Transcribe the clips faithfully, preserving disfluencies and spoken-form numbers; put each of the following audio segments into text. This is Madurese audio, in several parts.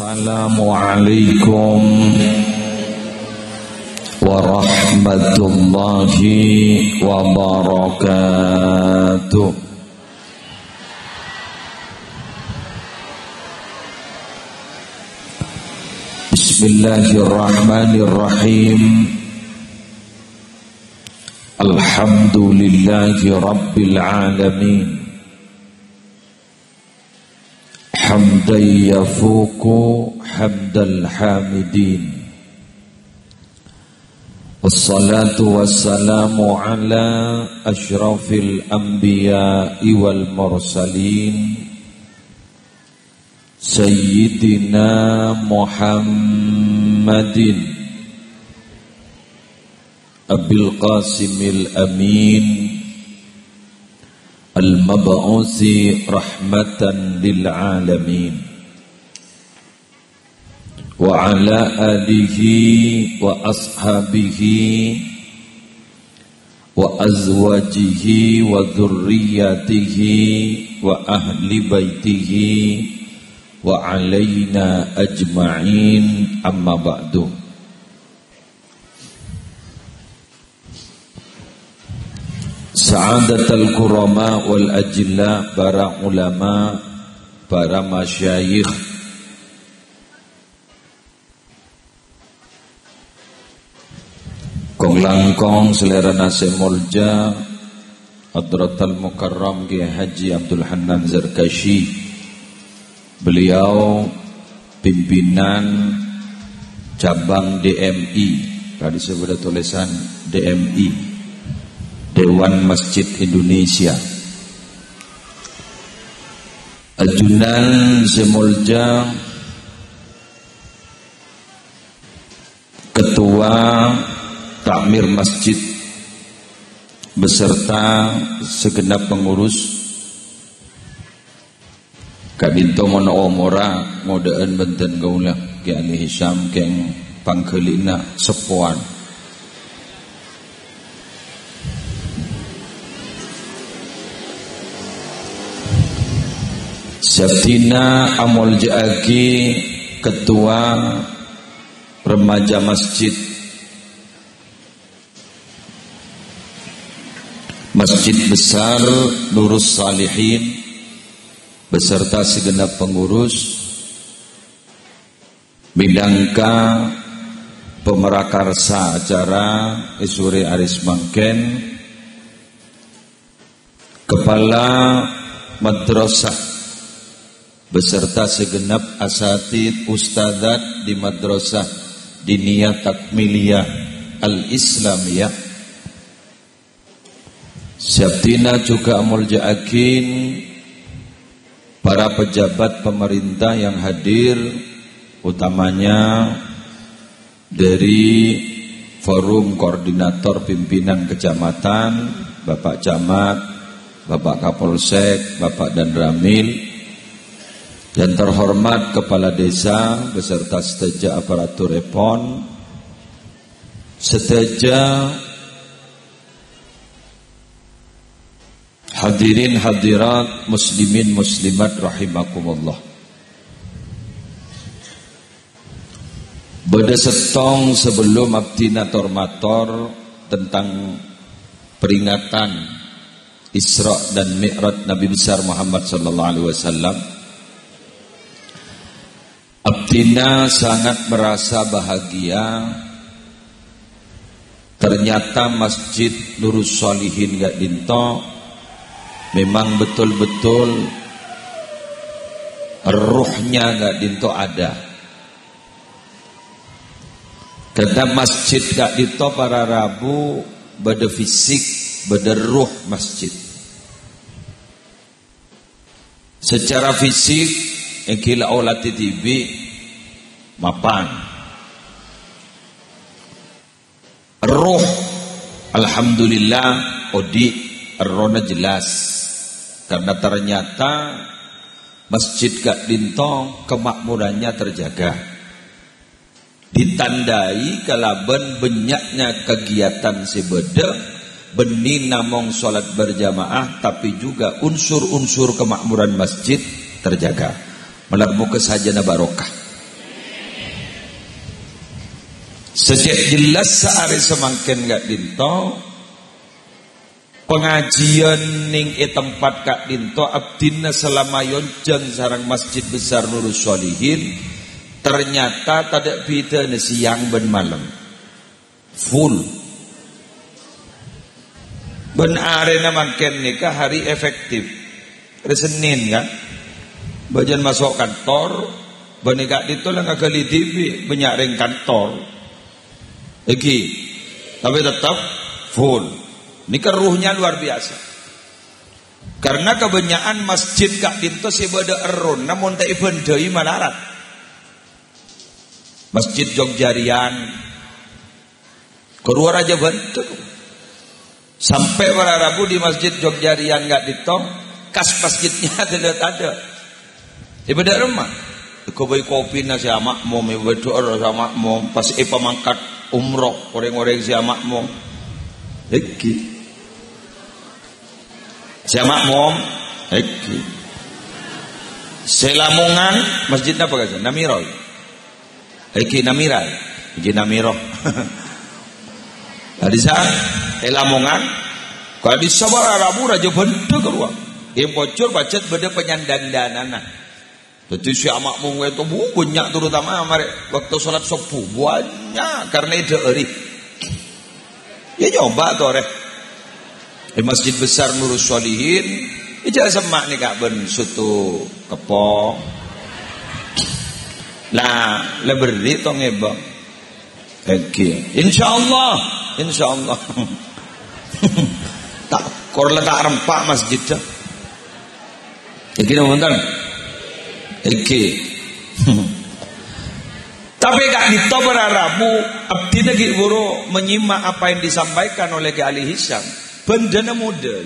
Assalamualaikum warahmatullahi wabarakatuh. Bismillahirrahmanirrahim. Alhamdulillahi rabbil alamin. Hamdan yafuqu hamdal hamidin. Wassalatu wassalamu ala asyrafil anbiya'i wal mursalin, Sayyidina Muhammadin Abil Qasimil Amin, al-mab'usi rahmatan lil alamin, wa ala alihi wa ashabihi wa azwajihi wa dzurriyyatihi wa ahli baitihi wa alaina ajma'in, amma ba'du. Sa'adatal kurama wal ajilla, para ulama, para masyayikh, kong-langkong salèrana sè molja, Hadratal Mukarram Kiai Haji Abdul Hannan Zarkasyi. Beliau pimpinan cabang D M I, tadi saya udah tulisan D M I, Dewan Masjid Indonesia. Ajunan sè molja, Ketua Takmir Masjid beserta segenap pengurus. Ka'dinto mon omorra ngodha'an bhâdhân kaulâ, Kè Ali Hisam, kèng pangghâli'na seppowan. Sè abdhina amolja'aghi Ketua Remaja Masjid Masjid Besar Nurus Salihin beserta segenap pengurus, minangka pamrakarsa acara è sorè arè samangkèn, Kepala Madrasah beserta segenap asatid ustadzat di Madrasah Diniyah Takmiliyah Al-Islamiyah. Sè abdhina jhughân amolja'aghi para pejabat pemerintah yang hadir, utamanya dari Forum Koordinator Pimpinan Kecamatan, Bapak Camat, Bapak Kapolsek, Bapak Danramil, yang terhormat Kepala Desa beserta sadhâjâ aparaturèpon, sadhâjâ hadirin hadirat muslimin muslimat rahimakumullah. Bâdâ sèttong sabellunna abdhina tor-mator tentang peringatan Isra dan Mi'raj Nabi besar Muhammad sallallahu alaihi wasallam. Abdhina sangat merasa bahagia. Ternyata Masjid Nurus Shalihin ka'dinto memang betul-betul ruhnya ka'dinto ada. Karena masjid ka'dinto para rabu bâdâ fisik, bâdâ ruh masjid. Secara fisik, èngghi la olatè dhibi' mapan. Roh, alhamdulillah, odi', errohna jelas. Karena ternyata masjid ka'dinto kemakmurannya terjaga. Ditandai kalabân bânnya'na kegiatan sè bâdâ, bânnè namong sholat berjamaah, tapi juga unsur-unsur kemakmuran masjid terjaga. Malar moga sadhâjâna barokah. Sè cè' jelas saarè samangkèn ka'dinto, pangajiyân neng è tempat ka'dinto abdhina salama èonjhâng sareng Masjid Besar Nurus Sholihin, ternyata tadâ' bhidhâna siang bân malem. Full. Bân arèna mangkèn nèka hari efektif. Hari Senin, kan? Bâjân maso' kantor, bân è ka'dinto la ngaghâli dhibi', bânnya' rèng kantor. Èngghi. Tapè tettep full. Nèka ruhnya luar biasa. Karena kebanyakan masjid ka'dinto sè bâdâ errona mon ta' èbhândhâi malarat. Masjid Jogja Riyan, Kor wâ rajâ bhândhâ. Sampè' para rabu di Masjid Jogja Riyan ka'dinto, kas masjidnya tadâ'-tadâ'. È bâdâ remma. Èghâbây kopina sè amakmom, èghâbây dho'or sè amakmom, pas èpamangkat umroh, orèng-orèng sè amakmom. Èngghi. Sè amakmom, èngghi. Sè Lamongan, masjid napa, guys? Namiro. Èngghi Namira, èngghi Namiro. Ka'dissa', è Lamongan, ka'dissa' para rabu rajâ bhândhâ kor wâ. È Pojhur pajhât bâdâ panyandhândhânanna. Dhâddhi sè amakmom ka'dinto, bu, bânnya', terutama marè bâkto sholat subuh, bânnya' karna èdhâ'âri. Yâ, nyoba torè. È Masjid Besar Nurus Sholihin, ijâ semma' nèka bân soto keppo. Nah, la berri' tong èbâ. Èngghi. Insyaallah, insyaallah. Ta' kor la ta' rempa' masjidda. Èngghi napa bhunten? Èngghi. Tapè ka'dinto para rabu, abdhina ghi' bhuru menyimak apa yang disampaikan oleh Kè Ali Hisam. Bhândhâna modâ.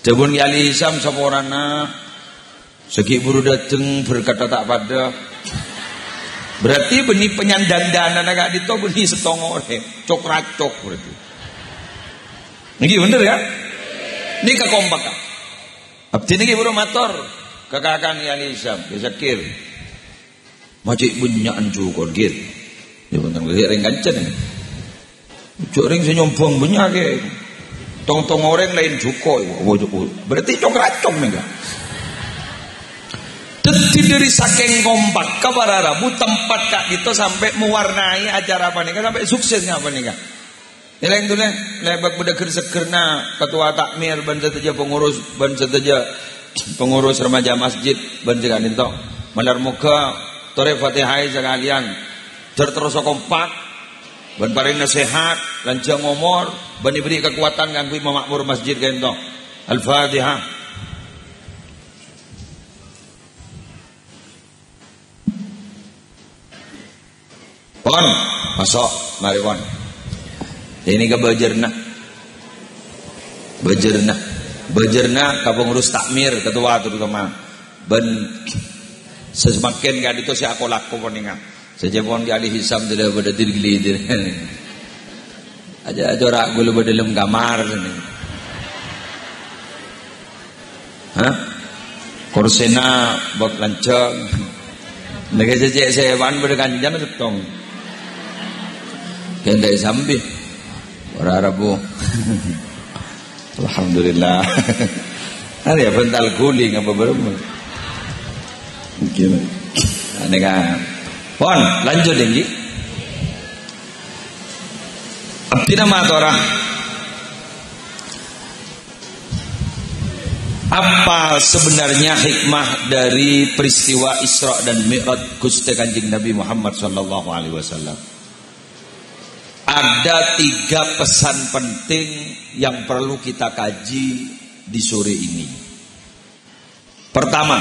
Dhâbuna Kè Ali Hisam saporana, sè ghi' bhuru dâteng berkatta ta' padâ. Berarti bânnè panyandhândhânanna ka'dinto bânnè sèttong orèng. Cok-racok berarti. Nèka bhender, yâ? Nèka kompak. Abdhina ghi' bhuru mator ka kakana Kè Ali Hisam, Kè Zakir. Ma' cè' bânnya'an jhuko', ghi. Yâ, bhunten, ghi' rèng kancana. Jhâ' rèng sè nyombhâng bânnya', ghi. Tong-tong orèng laèn jhuko'. Wah, wah, wah. Berarti cok-racok nèka. Dhâddhi, dhâri sakèng kompakka para rabu, tempat ka'dinto sampè' mewarnai acara panèka, sampè' suksesnya panèka. Èlèng-tolèng, lèbât bâdâ ghâr-seghârna katowa takmir bân sadhâjâ pengurus, bân sadhâjâ pengurus remaja masjid, bân sè ka'dinto. Malar moghâ torè Fatihah sakalèyan, ter-, terrosa kompak, bân parèngana sehat, lanjhâng omor, bân èberri' kakowadhân kaangghuy mama'mor masjid ka'dinto. Al-Fatihah. Pon, maso', marè, pon. Ini ka bâjârna. Bâjârna. Bâjârna ka pengurus takmir, ketua terutama. Bân sè samangkèn ka'dinto sè ako-lako ponènga. Sè jhâ' pon Kè Ali Hisam tadâ' bâdâ dir-glidir. Aja, aja ora ghulâ bâdâ dâlem kamar sini. Hah? Korsèna bâk lanjhâng. Nèka cè'-cè' sèwan bâdâ kancana sèttong. Ghândhâi sambi. Ora rabu. Alhamdulillah. Arèya bântal guling apa bârâmma? Gini. Anèka. Pon, lanjut, èngghi. Abdhina matora. Apa sebenarnya hikmah dari peristiwa Isra dan Mi'raj Ghustè Kanjeng Nabi Muhammad sallallahu alaihi wasallam? Ada tiga pesan penting yang perlu kita kaji di sore ini. Pertama,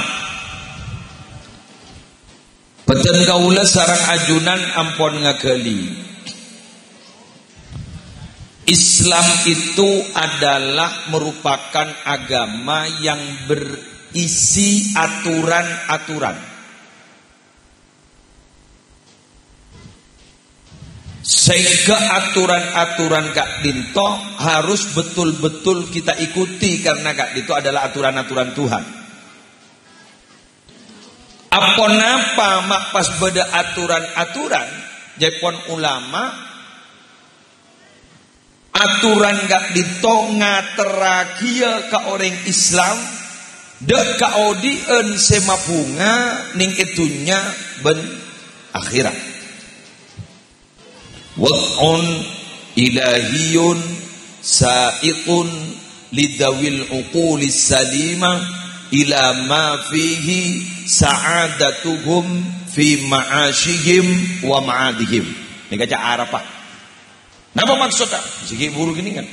bhâdhân kaulâ sareng ajunan ampon ngaghâli. Islam itu adalah merupakan agama yang berisi aturan-aturan. Sehingga aturan-aturan ka'dinto harus betul-betul kita ikuti, karena ka'dinto adalah aturan-aturan Tuhan. Aponapa ma' pas bâdâ aturan-aturan? Jâèpon ulama, aturan ka'dinto ngaterraghiyâ ka orèng Islam, dâ' kaodi'ân sè mabhunga neng è dhunnya bân akhèrat. Wad'un ilahiyun sa'iqun lidawil uqulis salimah ila ma fihi sa'adatuhum fi ma'asyihim wa ma'adihim. Nèka ca' Arab, Pak. Napa maksodda? Sigi buru gini kan.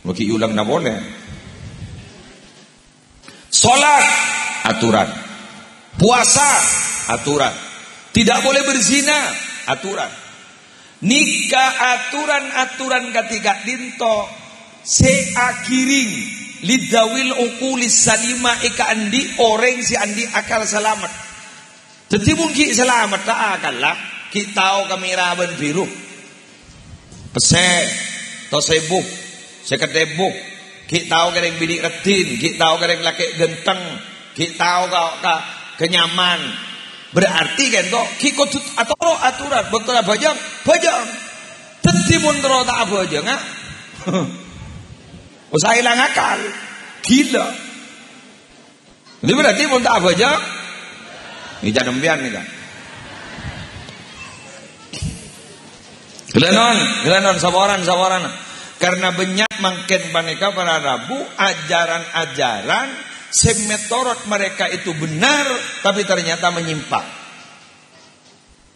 Lagi ulang napa polè? Salat, aturan. Puasa, aturan. Tidak boleh berzina, aturan. Nèka aturan-aturan kadhi ka'dinto sè aghirèng lidawil uqulis salimah, è kaandi' orèng sè andi' akal salamet. Dhâddhi mon ghi' salamet ta' akalla, ghi' tao ka mèra bân bhiru. Pèssè, to sèbu, sèket èbu. Ghi' tao ka rèng binè' raddhin, ghi' tao ka rèng lakè' ghânteng, ghi' tao ka, ka, ka nyaman. Berarti kènto ghi' kodhu atoro' aturan. Bâkto abhâjâng, bhâjâng. Dhâddhi mon terro ta' abhâjâng, ah. Usaha èlang akal. Gila. Jadi berarti mon ta' abhâjâng, nèka sampèyan nèka. Ghellâ' non, ghellâ' non, saporana, saporana. Karena bânnya' mangkèn panèka para rabu ajaran-ajaran sè metorot mereka itu benar, tapi ternyata menyimpang.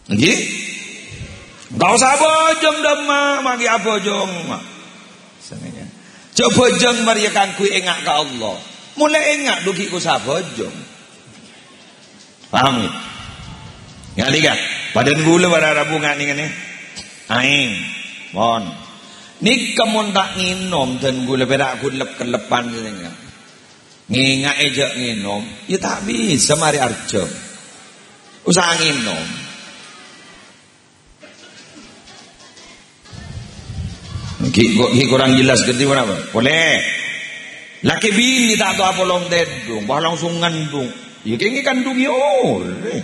Ngghi? Ta' osa abhâjâng dâmma, maghi abhâjâng. Sanèka. Jhâ' bhâjâng marèya kaangghuy enga' ka Allah. Molaè enga' dhu ghi' kosa abhâjâng. Paham, ya? Ngalika, padâna ghulâ para rabu nga' nèka nè. Aèng. Mon. Nèka mon ta' ngènom dân ghulâ pèra' ghun lep-kellepan sanèka. Ngènga'è jhâ' ngènom, ya ta' bisa marè arjhâm. Usaha ngènom. Ghi', ghi' korang jelas, ngerti ponapa? Polè. Lakè binè ta' tao apolong tèdung, wah langsung ngandung. Ya kèngèng kandung ya orèng.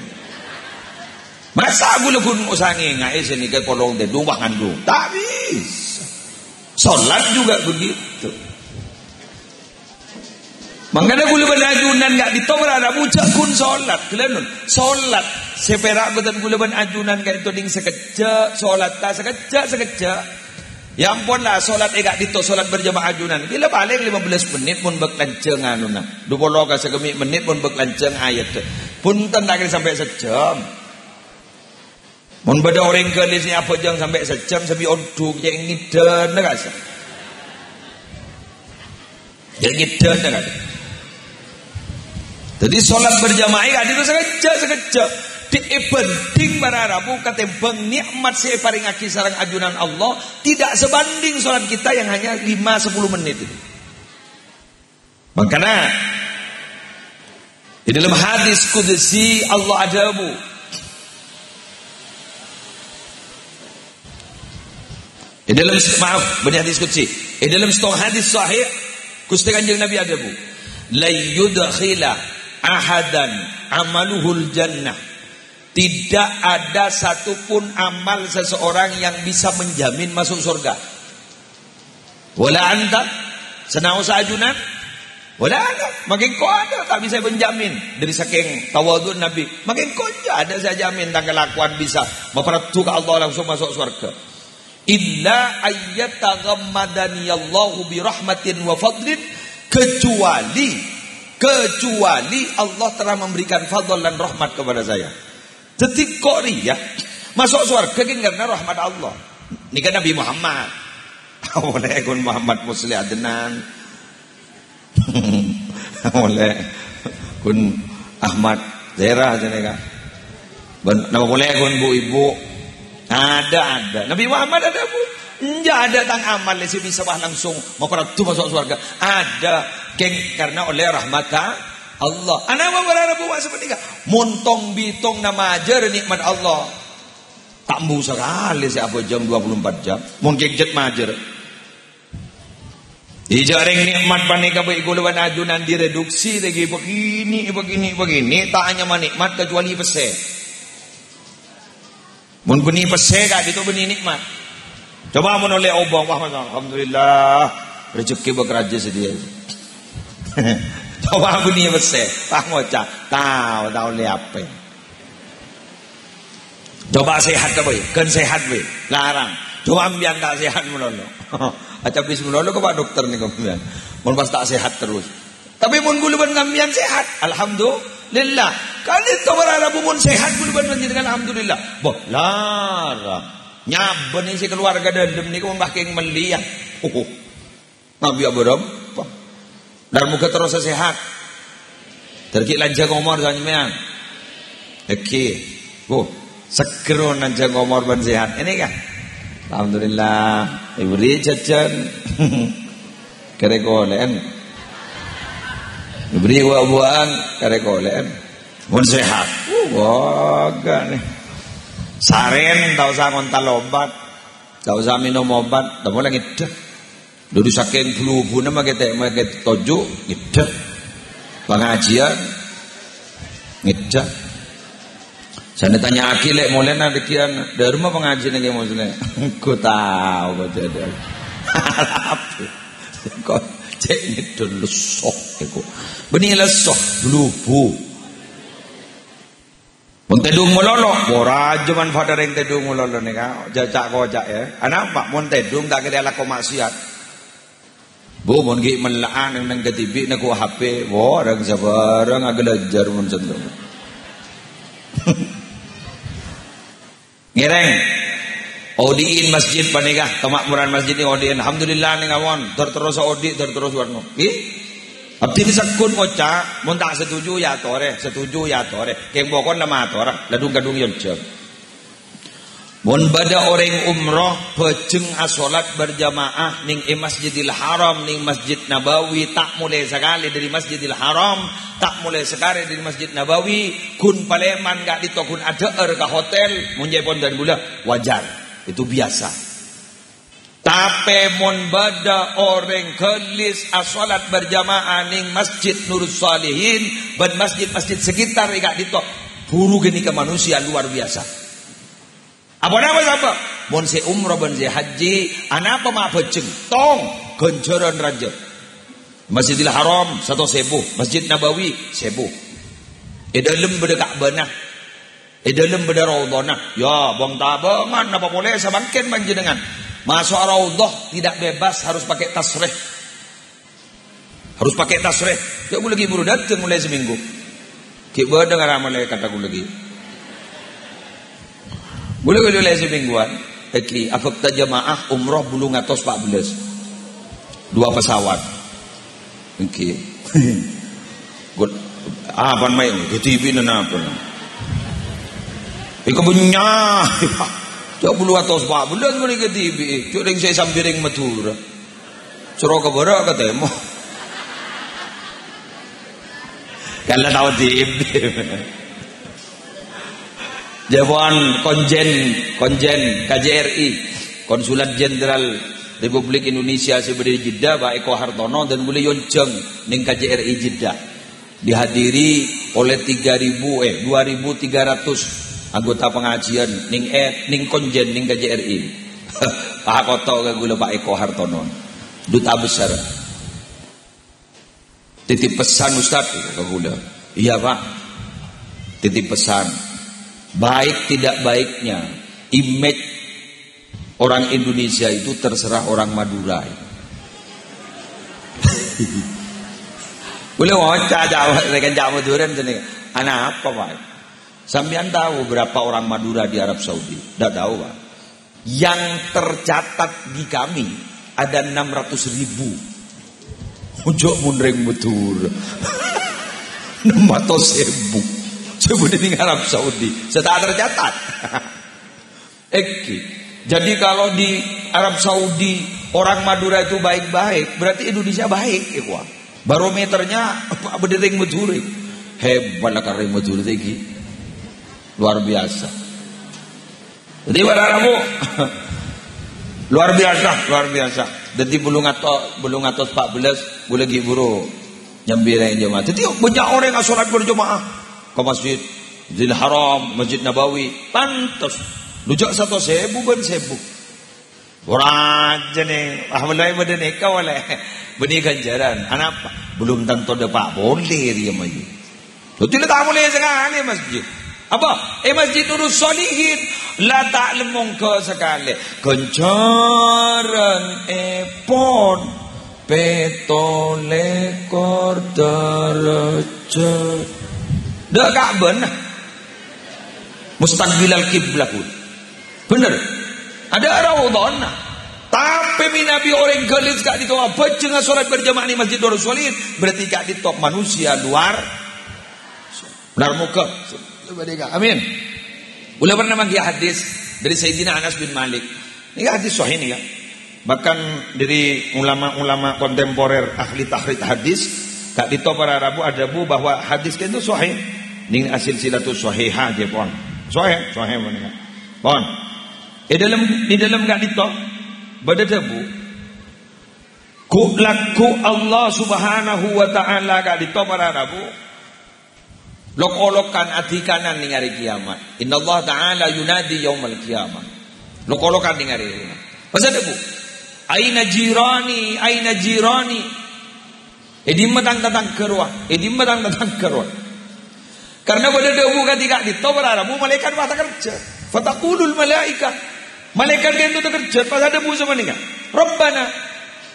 Masa ghulâ ghun usaha ngènga'è sè nèka polong tèdung, wah ngandung? Ta' bisa. Salat juga begitu. Mangkana ghulâ bân ajunan ka'dinto para rabu jhâ' ghun salat, ghellâ' non. Salat sè pèra' bhâdhân ghulâ bân ajunan ka'dinto dhing sakejjhâ', salatta sakejjhâ', sakejjhâ'. Ya ampon la, salat è ka'dinto, salat berjamaah ajunan. Ghilâ palèng lima belas mennit mon bâk lanjhâng anona. Dupolo ka saghâmè' mennit mon bâk lanjhâng ayat. Bhunten ta' kèra sampè' sajjhâm. Mon bâdâ orèng ghâli sè abhâjâng sampè' sajjhâm, sambi onḍhuk, cè' ngèḍḍhâna kasa. Cè' ngèḍḍhâna kasa. Dhâddhi, salat berjamaah ka'dinto sakejjhâ', sakejjhâ'. Di-, èbhânḍhing para rabu katèmbhâng nè'mat sè èparèngaghi sareng ajunan Allah, tidak sebanding salat kita yang hanya lima sepuluh menit itu. Mangkana, di dalam hadis qudsi Allah adhâbu. Di dalam, maaf, bânnè hadis qudsi. Di dalam sèttong hadis sahih, Ghustè Kanjeng Nabi adhâbu, "Lan yudkhila ahadan amaluhul jannah." Tidak ada satupun amal seseorang yang bisa menjamin masuk surga. Wala anta, sanaosa ajunan. Wala ana, maghi engko' adâ' ta' bisa menjamin. Dari saking tawadhu Nabi, maghi engko' jhâ' adâ' sè jamin tang kalakowan bisa maparaddu ka Allah langsung masuk surga. Illa ayyataghammadani Allahu bi rahmatin wa fadlin, kecuali, kecuali Allah telah memberikan fadl dan rahmat kepada saya. Dhâddhi kok rèya, masuk sowarghâ kèng karena rahmat Allah. Nèka Nabi Muhammad. Polè ghun Muhammad Musleh Adnan. Polè ghun Ahmad Zera jârèya. Bân, napa polè ghun bu-ibu? Adâ, adâ. Nabi Muhammad adâ, Bu. Enjâ' adâ tang amal sè bisa wah langsung maparaddu masuk sowarghâ. Adâ, kèng karena ollè rahmat ka Allah. Anapa para rabu wa' sapanèka? Mon tong-bitongnga majâr nè'mat Allah, ta' embu sakalè sè abhâjâng dua puluh empat jam. Mon kèng jhât majâr. Ijâ' rèng nikmat panèka bhâi kaulâ bân ajunan direduksi lagi begini, begini, begini, ta' anyama nikmat kecuali pèssè. Mon bânnè pèssè ka'dinto bânnè nikmat. Coba mon ollè obâng, wah, alhamdulillah, rejeki bâ' rajâ sadhâjâ. Coba bânnè pèssè, wah, ngoca', tao, tao ollè apa. Coba sehat apa ya? Kan sehat, wè. Larang. Coba ambiyan ta' sehat malolo. Acabis malolo ke Pak Dokter nih kemudian. Mon pas ta' sehat terus. Tapi mon kaulâ bân sampèyan sehat, alhamdulillah. Ka'dinto para rabu mon sehat kaulâ bân panjhennengngan, alhamdulillah. Boh, larang. Nyabâ nèng sè keluarga dâlem nèko mon bâ' kèng mellèyan. Oh. Nabi Abraham. Dâr moghâ terros sehat. Dâr ghi' lanjhâng omor sampèyan. Èngghi. Bu, seger lanjhâng omor bân sehat. Ini kan. Alhamdulillah. Èbherri' jhâjhân. Karè kolè'an. Èbherri' wa'-buwa'an. Karè kolè'an. Mon sehat. Uh, bâgâ nèh. Sarèn ta' osa ngontal obat. Ta' osa mènom obat. Ta' molè ngèddhâ. Dulu sakèng blu-buna makè tè-, makè toju', ngèddhâ. Pangajiân, ngèddhâ. Sanè tanya'aghi lè' molèna dhâggi'ân, "Dârma pangajiân nèng maksudnya?" Engko' tao kok jâdâ. Kok cè' ngèddhâ lesso, èko. Bânnè lesso, blu-bu. Mon tèdung malolo, pora jhâ' manfaat rèng tèdung malolo nèka, jhâ' ca'-koca', ya. Anapa? Mon tèdung ta' kèra alako maksiat. Bu, mon ghi' mella'an neng, neng kadibi' nèko H P, wo, rèng sabârâng aghâlâjhâr mon sènto. Ngèrèng, odi'in masjid panèka, kamakmuran masjid nèko odi'in. Alhamdulillah nèng awon, ter-terros odi', ter-terros warna. Ngghi? Abdhina segghut ngoca', mon ta' setuju ya atorè, setuju ya atorè. Kèng pokok la matora, la dhung-kadhung ya onjhâng. Mon bâdâ orèng umroh, bhâjheng asolat berjamaah nèng è Masjidil Haram, nèng Masjid Nabawi, ta' molè sakalè dâri Masjidil Haram, ta' molè sakalè dâri Masjid Nabawi, ghun palèman ka'dinto ghun adhâ'âr ka hotel, mon jhâ' èpon dân bulâ, wajar. Itu biasa. Tapè mon bâdâ orèng ghâllis asolat berjamaah nèng Masjid Nurus Shalihin bân masjid-masjid sekitar è ka'dinto, buru ghânèka manusia luar biasa. Aponapa sabâb? Mon sè umroh bân sè haji, anapa ma' bhâjheng? Tong, ghânjhârân rajâ. Masjidil Haram, satos èbu. Masjid Nabawi, sèbu. È dâlem bâdâ Ka'bahna. È dâlem bâdâ raudhahna. Ya, bâng-tabângan, napa polè samangkèn panjhennengngan? Maso' raudhah tidak bebas, harus pakai tasrih. Harus pakai tasrih. Ya, ghulâ ghi' buru dâteng molaè samènggu. Ghi' bâdâ ngara malaèkat ghulâ ghi'. Ghulâ ghi' molaè samèngguwân. Èngghi, abhâkta jamaah umroh bâllung atos pa' bellâs. Dua pesawat. Èngghi. Ghul-, apa maèn? Kadibi' napa? Èko bânnya'. Jhâ' bâllung atos pa' bellâs molaè kadibi'. Jhâ' rèng sè sampè' rèng Madhurâ. Soro ka bârâ' ka tèmor. Kala tao dibi. Jhâ' pon konjen, konjen K J R I, Konsulat Jenderal Republik Indonesia sè bâdâ è Jeddah, Pak Eko Hartono, dân bulâ èonjhâng nèng K J R I Jeddah. Dihadiri oleh tiga ribu, eh, dua ribu tiga ratus anggota pengajian nèng, eh, nèng konjen nèng K J R I. Pakoto ka ghulâ Pak Eko Hartono, Duta Besar. Titip pesan, Ustaz, ka ghulâ. Iya, Pak. Titip pesan. Baik tidak baiknya, image orang Indonesia itu terserah orang Madura. Boleh waca, jawab, saya kan jawab Madura, misalnya. Anapa, Pak? Sampean tahu berapa orang Madura di Arab Saudi? Ndak tahu, Pak. Yang tercatat di kami ada enam ratus ribu. Ojo mun rèng Madhurâ. Enam ratus ribu. Coba di Arab Saudi. Saya tak tercatat. Èngghi. Jadi kalau di Arab Saudi orang Madura itu baik-baik, berarti Indonesia baik, ya, Pak. Barometernya apa, bâdâ rèng Madhurâ. Hebat lah rèng Madhurâ iki. Luar biasa. Jadi, para rabu, Luar biasa, luar biasa. Dhâddhi bâllung ato-, bâllung atos empat belas, bulâ ghi' buru nyambi rèng jemaah. Dhâddhi bânnya' orèng asolat berjemaah ka masjid, Masjidil Haram, Masjid Nabawi. Pantes. Lu jhâ' satos èbu bân sèbu. Ora jâ' nè, ah, molaè bâdâ nèka molaè. Bânnè ghânjhârân. Anapa? Belum tanto dâpa' polè rèya mayu. Dhâddhi la ta' molè sakalè masjid. Apa? È Masjid Nurus Sholihin. La ta' lemmong ka sakalè. Ghânjhârân èpon pètto lèkor dârâjhât. Dâ' Ka'bah. Mustaqbilal kiblah, Bu. Bhender. Adâ' raudhana. Tapè mènabi orèng ghâlis ka'dinto abhâjâng asolat berjamaah è Masjid Nurus Sholihin, berarti ka'dinto manusia luar. Benar moga. Amin. Kaulâ pernah mangghi hadis dari Sayyidina Anas bin Malik. Ini hadis sahih ini, ya. Bahkan dari ulama-ulama kontemporer ahli tahrir hadis, ka'dinto para rabu adhâbu bahwa hadis itu sahih. Ini silsilatus sahihah, jâ' pon. Sahih, sahih, pon, ya. Pon. È dâlem, è dâlem ka'dinto bâdâ dhâbu. Ghu-, lagghu' Allah Subhanahu wa Ta'ala ka'dinto para rabu. Lok-olokan adhikanan neng arè kiamat. Innallaha ta'ala yunadi yaumal qiyamah. Lok-olokan neng arè kiamat. Pas adhâbu, "Aina jirani, aina jirani?" È dimma tang tatangghâ rowa? È dimma tang tatangghâ rowa? Karena bâdâ dhâbu kadhi ka'dinto para rabu malaèkat pas takerjhât. Fataqulul malaikah. Malaèkat ka'dinto takerjhât pas adhâbu sapanèka, "Rabbana,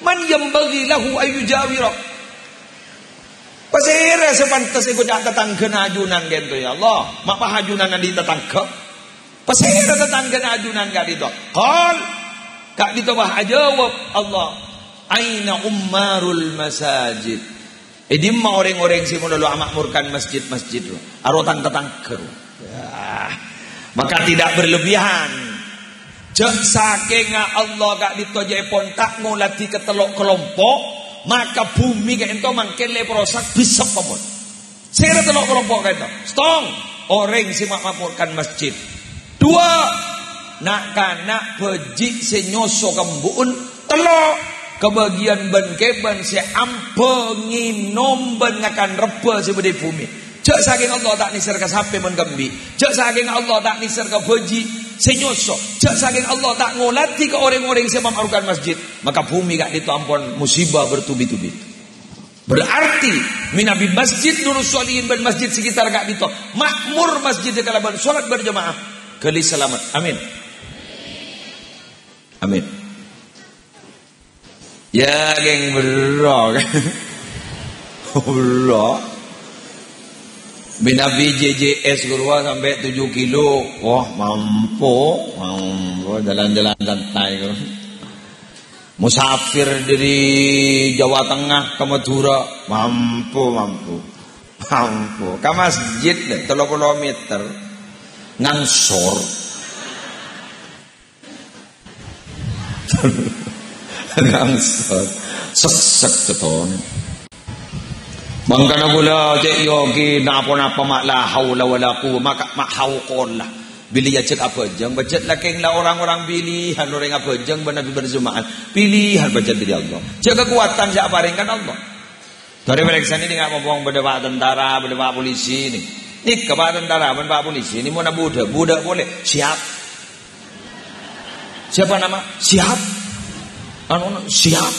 man yanbaghi lahu ayyujawira?" Pasèra sè pantes èkoca' tatangghâna ajunan ka'dinto, ya Allah? Ma' pas ajunan andi' tatangghâ. Pasèra tatangghâna ajunan ka'dinto? Qal, ka'dinto pas ajâwâb Allah, "Aina ummarul masajid?" È dimma orèng-orèng sè malolo ama'murkan masjid-masjid? Aro tang tatangghâ. Ya. Maka tidak berlebihan. Jhâ' sakènga Allah ka'dinto jâ' èpon ta' ngoladhi ka tello' kalompo', maka bhumè ka'dinto mangkèn la èparosak, bisa pamon. Sèra tello' kalompo' ka'dinto? Sèttong, orèng sè ma'-, ma'murkan masjid. Dua, na'-kana' bhâji' sè nyoso kembu'en. Tello', kabâgiyân bân-kèbân sè ambhâ ngènom bân ngakan rebbhâ sè bâdâ è bhumè. Jhâ' sakèng Allah ta' nèser ka sapè bân kambing. Jhâ' sakèng Allah ta' nèser ka bhâji' sè nyoso. Jhâ' sakèng Allah ta' ngoladhi ka orèng-orèng sè mama'rufkan masjid. Maka bhumè ka'dinto ampon musibah bertubi-tubi. Berarti, mènabi Masjid Nurus Sholihin bân masjid sekitar ka'dinto ma'mur masjid kalabân sholat berjamaah, ghâli salamet. Amin. Amin. Ya, geng berro. Allah. Mènabi J J S ghuruwa sampè' tujuh kilo. Wah, mampu. Mampu. Jalan-jalan santai, guru. Musafir dari Jawa Tengah ke Madura. Mampu, mampu. Mampu. Ka masjid, lè, tello polo meter. Ngangsor. Ngangsot. Seksek seton. Mangkana kaulâ cè' yogi napa-napa ma' la haula wala quwwata, maka ma' hauqollah. Bilâ ajhâk abhâjâng, bâjât lakèng la orang-orang pilihan, orèng abhâjâng bân Nabi berjemaah. Pilihan bâjât dari Allah. Jhâ' kakowadhân sè aparèng kan Allah. Dhâri parèksanè nèka, ngomong bâdâ pak tentara, bâdâ pak polisi nè. Nèka pak tentara bân pak polisi nè mon abudhâ, budhâ polè. Siap. Siapa nama? Siap. Anu, anu, siap.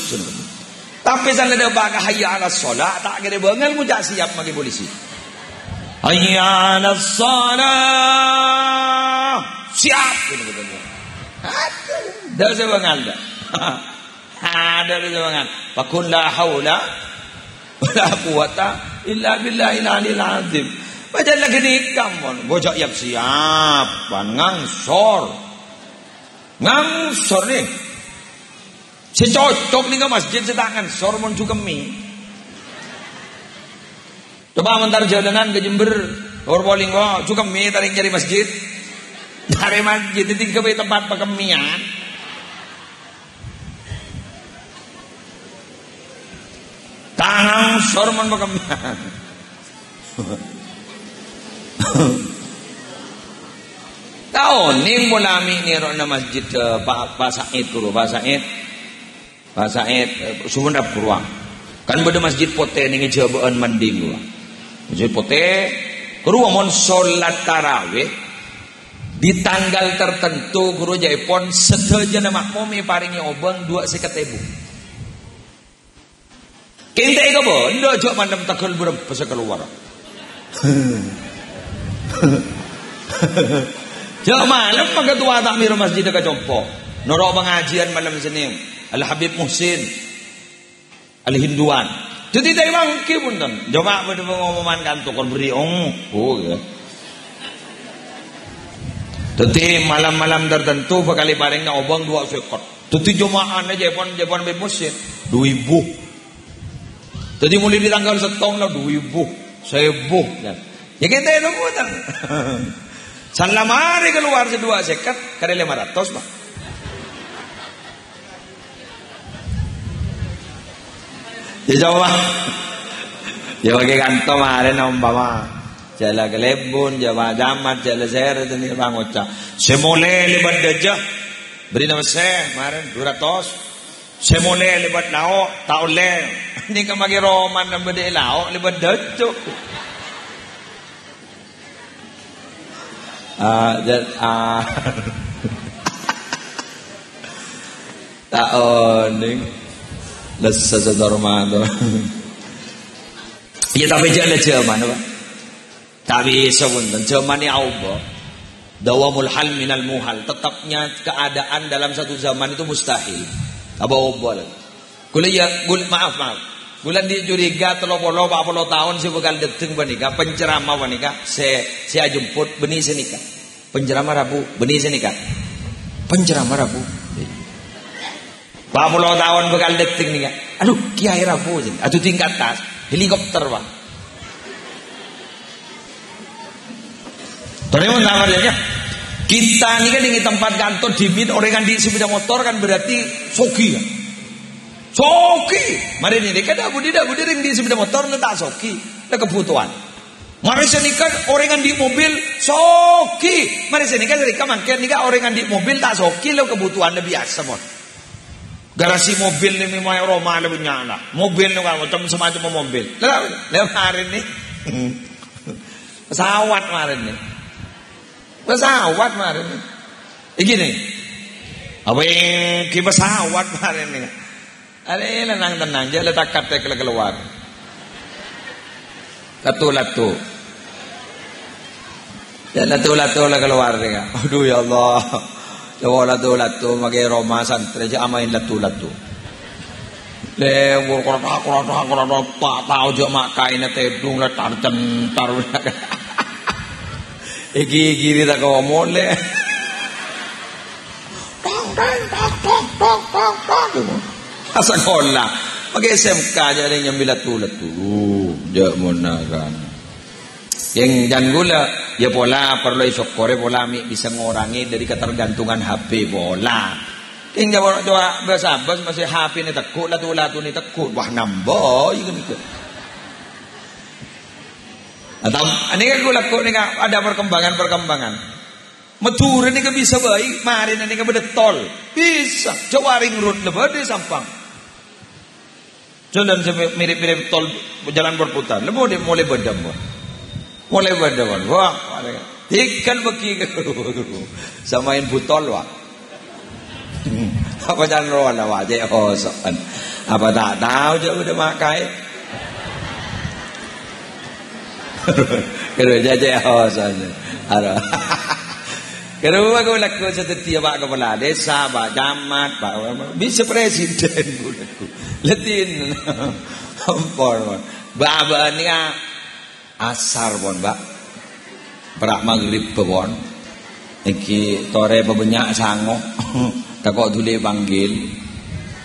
Tapè sanèka bâdâ pak hayya 'alas shalah, ta' kèra bângal ngoca' siap maghi polisi. Hayya 'alas shalah. Siap. Adhu, dâ' sè bângal dâ'. Adâ' rè jâwangan. Faqul la haula wala quwwata illa billahil aliyil azim. Bâjâ laghi nèka mon. Bâjâ yap siapan ngangsor. Ngangsor nè. Sè cocok nèka masjid sè ta' ngangsor mon jhu kemmè. Coba mon tar jalanan ka Jember, or polè, wah, jhu kemmè tarèng nyarè masjid. Nyarè masjid, dhâddhi ghâbây tempat pakemmèyan. Ta' ngangsor mon pakemmèyan. Ta' onèng polè mè' nèro'na masjid, eh, Pa', Pa' Said dulu, Pa' Said. Pa' Said, eh, Sumenep, Purwang. Kan bâdâ masjid potè nèng è jhâbâ'ân Manding, Purwang. Masjid potè, ghuru mon sholat tarawih, di tanggal tertentu, ghuru jâèpon sadhâjâna makmum èparèngè obâng duwâ' sèket èbu. Kèntè kabâ, endâ' jhâ' malem teggâl bârâmpa sè kalowar. Jhâ' malem mangkatowa ta' mèro masjid ka compo'. Noro' pangajiyân malem Sennèn. Al Habib Muhsin. Al Hinduan. Dhâddhi ta' èmanggi, bhunten. Jhâ' bâdâ pengumuman kan tokor beri ong. Oh, ya. Dhâddhi malam-malam tertentu bhâkal èparèngana obâng duwâ' sèket. Dhâddhi jema'ana jhâèpon, jhâèpon bebas ya, du èbu. Dhâddhi molaè di tanggal sèttong la du èbu, sèbu. Ya, ya kita itu bhunten. San la marè kalowar sè duwâ' sèket, karè lèma ratos, Pak. Ya coba. Ya pakai kantong marèn umpama. Jhâ' la kalèbun, jhâ' la camat, jhâ' la sèrè, dhâddhi pangoca'. Sè molè lèbât dâjâ. Bârina pèssè, marèn du ratos. Sè molè lèbât lao', ta' ollè. Nèka makè romana bâdâ lao' lèbât dâjâ. Ah, ja-, ah. Ta' onèng. Lessa sator mator. Ya, tapè jhâ' la jhâman, Pak. Ta' bisa, bhunten. Jhâman nèka aobâ. Dawamul hal minal muhal. Tetapnya keadaan dalam satu zaman itu mustahil. Apa obâ la? Ghulâ ya, ghul-, maaf, maaf. Ghulâ andi' curiga tello polo, pa' polo taon sè bhâkal dâteng panèka, penceramah panèka, sè, sè ajemput bânnè sè nèka. Penceramah Rabu, bânnè sè nèka. Penceramah Rabu. Pa' polo taon bhâkal dâteng nèka. Aduh, Kiai Rabu, adu tingkat atas, helikopter, Pak. Torè mon samar ya, ya. Kita ini kan di tempat kantor dimin orang kan di sepeda motor kan berarti sogi ya. Sogi. Mari ini kan dak budi dak budi ring di sepeda motor ni tak sogi. Ada kebutuhan. Mari sini kan orang kan di mobil sogi. Mari sini kan mereka mangkèn ni kan orang kan di mobil tak sogi lo kebutuhan lebih biasa mon. Garasi mobil ni memang Roma lebih nyala. Mobil ni kan macam semacam mobil. Lah, lah hari ni. Pesawat kemarin ni. Pesawat kemarin ni. Iki ni. Apa yang di pesawat kemarin ni? Ada tenang-tenang, jhâ' la takat tèk la kalowar. Latu-latu. Jhâ' latu-latu la kalowar ni, Kak. Aduh, ya Allah. Coba latu-latu, makè roma santrè, jhâ' amaèn latu-latu. Lèbur, krotak, krotak, krotak, ta' tao jhâ' ma' kaènna tèdung, la tar-centar. Iki, iki, ta' kau molè. Tong, tong, tong, tong, tong, tong, tong. Asakola. Makè S M K jhâ' rèng nyambi latu-latu. Jhâ' monakan. Yang jhân ghulâ, ya pola parlo èsokkorè pola mè' bisa ngorangè dâri ketergantungan H P pola. Yang jhâ' coba bâs-abâs masih H P ni tegghu', latu-latu ni tegghu'. Wah, nambâ, ya kan itu. Atau, ini kan ghulâ kok ni, Kak, ada perkembangan-perkembangan. Madhurâ nèka bisa bhâi, marèna nèka bâdâ tol. Bisa. Jawa Ring Road la bâdâ è Sampang. Jhâlân sè mi-, mirip-mirip tol jalan perputaran. La bâdâ molè bâdâ, mon. Molè bâdâ, mon. Wah, tikan bagi. Samaèn butol, wah. Apa can rowa la, wah, cè' oso'an. Apa ta' tao jhâ' bâdâ ma' kaè? Kèro jhâ' cè' oso'an. Aro. Kèro aku laku sadhâddhiyâ Pak Kepala Desa, Pak Camat, Pak, bisa presiden, Bu, laku. Latin. Ampon, Pak. Bâbâ nèka asar, pon, Pak. Pra' maghrib, pon. Iki torè pabânnya' sango. Tako' dhuli panggil.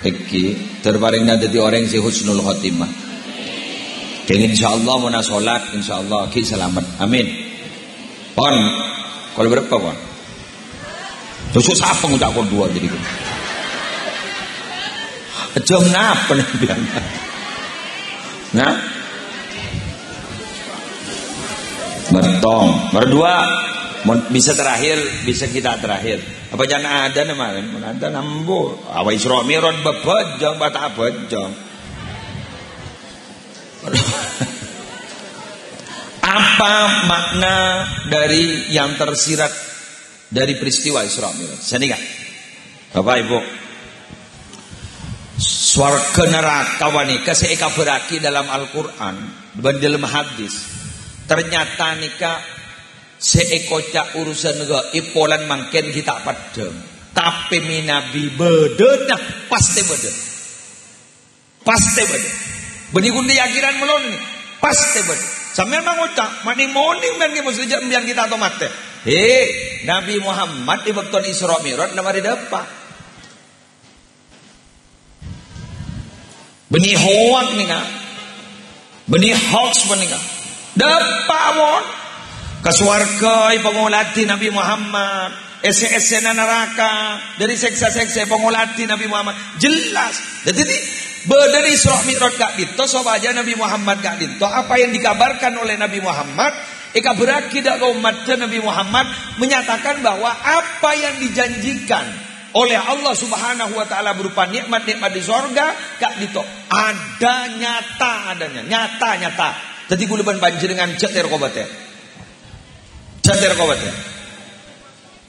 Iki terparingna dhâddhi orèng sè husnul khotimah. Dan insyaallah mon salat, insyaallah ghi' salamet. Amin. Pon, kol bârâmpa, pon? Terus sapa ngucap kol dua jadi? Jam napa nih, pian? Nah? Mertong. Nomor dua. Mon bisa terakhir, bisa kita terakhir. Apa jana ada nama? Mon ada nambo. Apa Isra Mi'raj bebojong, bata bojong. Apa makna dari yang tersirat dari peristiwa Isra Mi'raj? Saya ingat, Bapak Ibu, swarga naraka panèka sè èkabhârraghi dalam Al-Qur'an bân dalam hadis. Ternyata nèka sè èkoca' urusan gaib polana mangkèn ghi' ta' peddhâng. Tapè mènabi bâdâna, pastè bâdâ. Pastè bâdâ. Bânnè ghun yakinan malolo nè. Pastè bâdâ. Sampèyan mangoca', "Mani monèng mèn kè maksodda jâ' sampèyan ghi' ta' tao matè." He, Nabi Muhammad è bâktona Isra Mi'raj la marè dâpa'. Bânnè hoak nèka. Bânnè hoax panèka. Dâpa' mon. Ka sowarga èpangoladhi Nabi Muhammad. Èssè-èssèna naraka, dâri sèksa-sèksa èpangoladhi Nabi Muhammad. Jelas. Dhâddhi, bâdâ è Isra Mi'raj ka'dinto sopajâ Nabi Muhammad ka'dinto, apa yang dikabarkan oleh Nabi Muhammad, èkabhârraghi dâ' ka ommaddhâ Nabi Muhammad, menyatakan bahwa apa yang dijanjikan oleh Allah Subhanahu wa Ta'ala berupa nikmat-nikmat di sorga, ka'dinto ada nyata adanya, nyata-nyata. Dhâddhi, kaulâ bân panjhennengngan jhâ' ter-kobâter. Jhâ' ter-kobâter.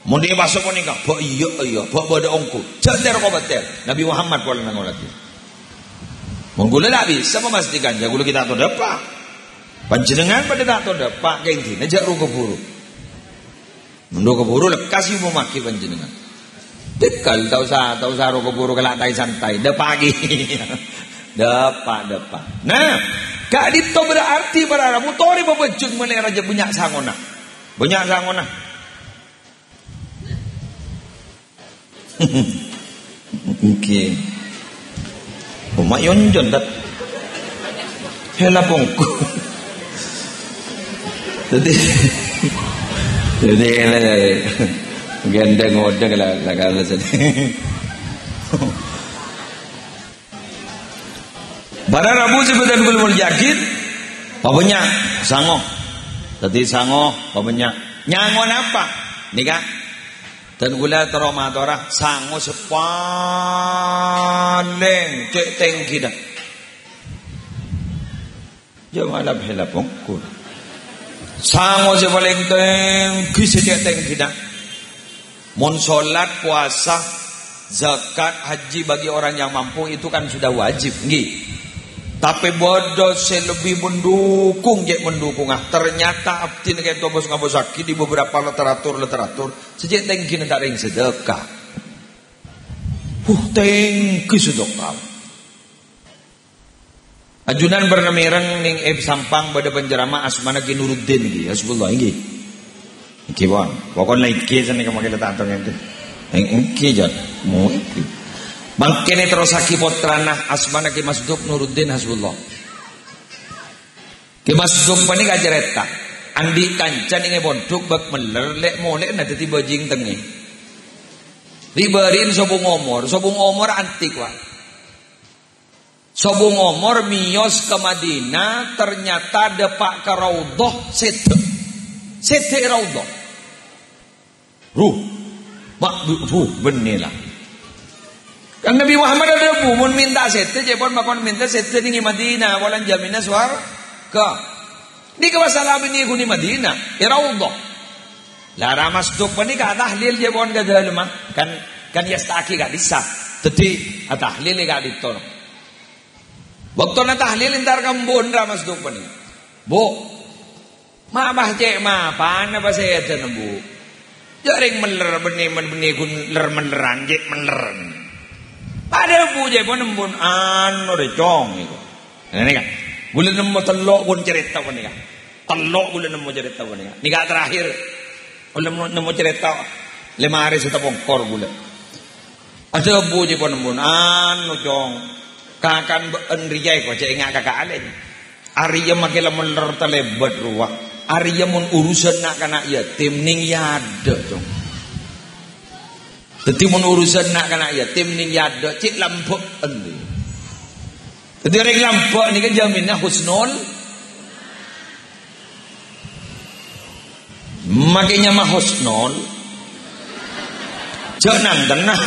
Mon è bâso panèka, "Bâ' iyâ, iyâ, bâ' bâdâ ongghu." Jhâ' ter-kobâter. Nabi Muhammad polana ngoladhi. Mon kaulâ ta' bisa memastikan, jhâ' kaulâ ghi' ta' tao dâpa'. Panjhennengngan padâ ta' tao dâpa', kèng dinah jhâ' ro-kaburu. Mon ro-kaburu lekkas èomongngaghi panjhennengngan. Tekkal, ta' osa, ta' osa ro-kaburu, kala' tai-santai. Dâpa'aghi. Dâpa', dâpa'. Nah, ka'dinto berarti para rabu torè pabhâjâng malè rajâ bânnya' sangona. Bânnya' sangona. Èngghi. Coma yonjon, tat. Hela pongko. Dhâddhi, dhâddhi, gendeng ngodeng la, la kala sèdhâ. Para rabu sè bhâdhân kaulâ molja'aghi, pabânnya' sango. Dhâddhi sango, pabânnya'. Nyango napa? Nèka. Dân kaulâ terro matora, sango sè palèng cè' tèngghina. Jhâ' malap hela pongko. Sango sè palèng tèngghi sè cè' tèngghina. Mon solat, puasa, zakat, haji bagi orang yang mampu itu kan sudah wajib, èngghi. Tapè bâdâ sè lebbi mendukung, cè' mendukungnga. Ternyata abdhina kento bos-ngabossaghi è beberapa literatur-literatur, sè cè' tèngghina ta' rèng sedekah. Huh, tèngghi sedekah. Ajunan bârna mèreng nèng è Sampang bâdâ penceramah asmana Ki Nuruddin èngghi, hasbullah èngghi. Èngghi, pon. Pokokna èngghi sanèka makkè la ta' tao èngghi. Èng-, èngghi, jhât. Mu èngghi. Mangkèn èterrossaghi pottrana asmana Ki Masduk Nuruddin, hasbullah. Ki Masduk panèka carèta, andi' kanca nèng è pondhuk bâk mèller, lè'-molè'na dhâddhi bhâjing tengngè. Ri-bâri'na sobung omor, sobung omor antik, wa. Sobung omor mèyos ka Madinah, ternyata dâpa' ka Raudhah sèdhâ. Sèdhâ è Raudhah. Ruh, ma-, bu-, buh, bânnè la. Kan Nabi Muhammad adhâbu, "Mon mènta sèdhâ, cè' pon makon mènta sèdhâ nèng è Madinah, polana jhâminna sowarghâ." Nèka pas la bânnè ghun è Madinah, è Raudhah. La, Ra Masduk panèka atahlil, cè' pon ka dâlemma. Kan, kan èyasta'aghi ka'dissa'. Dhâddhi, atahlil è ka'dinto. Bâktona tahlil entar ka embu'na Ra Masduk panèka. "Bu, ma' bâ cè' mapana pasèdhâna, Bu? Jhâ' rèng mèller bânnè, bânnè ghun ler-mèlleran, cè' mèller." Padâ Bu, cè' pon embu'na, "Anu rè, Cong, èko." Nah, nèka. Kaulâ nemmo tello' ghun carèta panèka. Tello' kaulâ nemmo carèta panèka. Nèka terakhir. Kaulâ nemmo, nemmo carèta lèma arè sè tapongkor kaulâ. Adhâbu cè' pon embu'na, "Anu, Cong, kakan bâ'ân rèya èko cè' enga' ka ka'alèn. Arèya makkè la mèller talèbât rowa. Arèya mon urusan na'-kana' yatim nèng è adâ', Cong. Dhâddhi mon urusan na'-kana' yatim nèng è adâ', cè' lambâ'ân." Dhâddhi orèng lambâ' nèka jhâminna husnul. Make nyama Husnul. Jhâ' nang-tennang.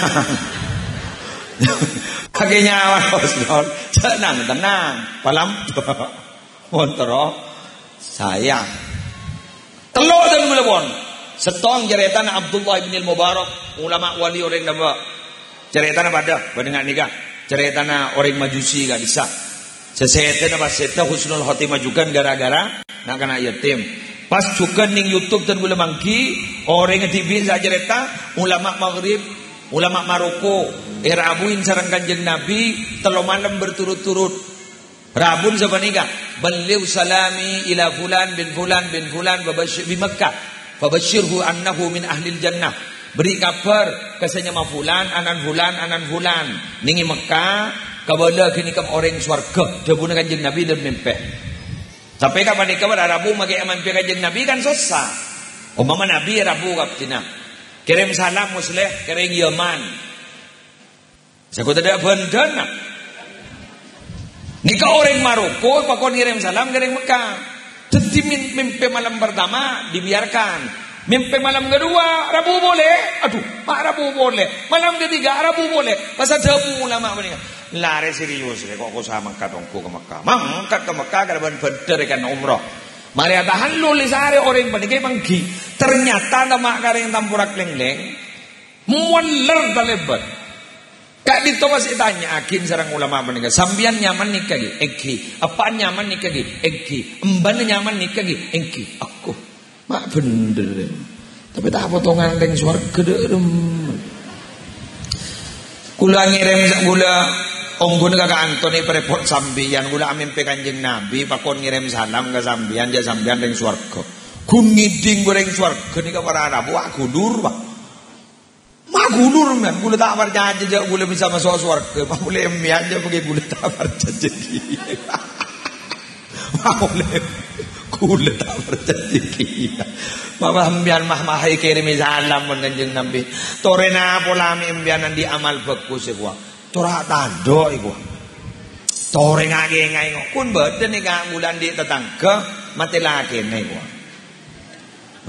Make nyama Husnul. Jhâ' nang-tennang. Palampa. Mon terro sayang. Tello' dhân kaulâ pon. Sèttong carètana Abdullah ibn al-Mubarak, ulama wali orèng napa. Carètana padâ bân nga' nèka. Carètana orèng Majusi ka'dissa'. Sè sèdhâna pas sèdhâ husnul khotimah jhughân gara-gara na'-kana' yatim. Pas jhughân neng YouTube dhân kaulâ mangghi, orèng dhibi' sè acarèta, ulama Maghrib, ulama Maroko, èrabuin sareng Kanjeng Nabi tello malem berturut-turut. Rabun sapanèka, "Balligh salami ila fulan bin fulan bin fulan, fabasyir-, bi Makkah, fabasyirhu annahu min ahlil jannah." Beri kabar ka sè nyama fulan, anan fulan, anan fulan. Neng è Mekkah, kabâlâ ghânèka orèng sowarghâ. Dhâbuna Kanjeng Nabi dhân mèmpè. Sampè' ka panèka, para rabu make mèmpè Kanjeng Nabi kan sossa. Ompama Nabi rabu ka abdhina. Kèrèm salam, Musleh, kèrèm Yaman. Sè kodhu tadâ' bhândhâna. Nèka orèng Maroko pakon ngèrèm salam ka orèng Mekkah. Dhâddhi min-, mèmpè malem partama dibiarkan. Mèmpè malem kedua, rabu polè. Adhu, ma' rabu polè. Malem ketiga, rabu polè. Pas adhâbu ulama panèka. Larè serius, rè, kok kosa mangkat ongghu ka Mekkah. Mangkat ka Mekkah kalabân bhândhâr kan umroh. Marè atahallu lè sarè orèng panèka mangghi. Ternyata tama' ka orèng Tampurak Lènglèng. Moler talèbât. Ka'dinto pas ètanya'aghin sareng ulama panèka, "Sampèyan nyaman nèka ghi?" "Èngghi." "Eppa'en nyaman nèka ghi?" "Èngghi." "Embhâna nyaman nèka ghi?" "Èngghi." Aku, ma' bhender, ya. Tapè ta' potongan rèng sowarghâ, dhâ', rem. Kaulâ ngèrèm sa-, kaulâ ongghuna ka ka'anto nè parèpot sampèyan, kaulâ amèmpè Kanjeng Nabi, pakon ngèrèm salam ka sampèyan, jhâ' sampèyan rèng sowarghâ. Ghun ngèdhing orèng sowarghâ nèka para rabu, aghulur, Pak. Magulur, men. Kaulâ ta' parcajâ jhâ' kaulâ bisa maso' sowarghâ. Mapolè emmèyan jhâ' mangkèn kaulâ ta' parcajâ kèya. Mapolè kaulâ ta' parcajâ kèya. Mama emmèyan mah, mah èkèrèmè salam mon Kanjeng Nabi. Torèna pola mè' emmèyan andi' amal bhâghus, èkowa. Tora tadâ', èkowa. Torè ngakè-ngakè, èkowa. Pon bâdâ nèka kaulâ andi' tatangghâ matè lakèna, èkowa.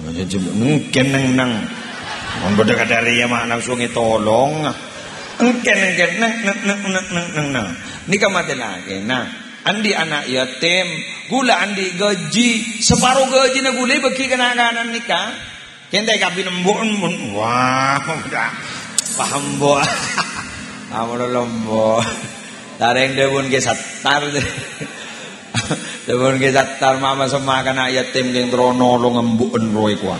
Mangkèn neng-neng. Mon bâdâ kadhâriyâ ma' langsung ètolong. Neng-neng, neng-neng, neng-neng, neng-neng. Nèka matè lakèna. Andi' ana' yatim. Kaulâ andi' ghâji. Saparo ghâjina kaulâ èbâghi ka na'-kana' nèka. Kènta' kabin embu'-embu'. Wah, udah. Paham, Bu. Amono lombo. Tarèng dhâbuna Kè Sattar. Dhâbuna Kè Sattar, mama semma kana' yatim kèng terro nolong embu'en rowa kowa.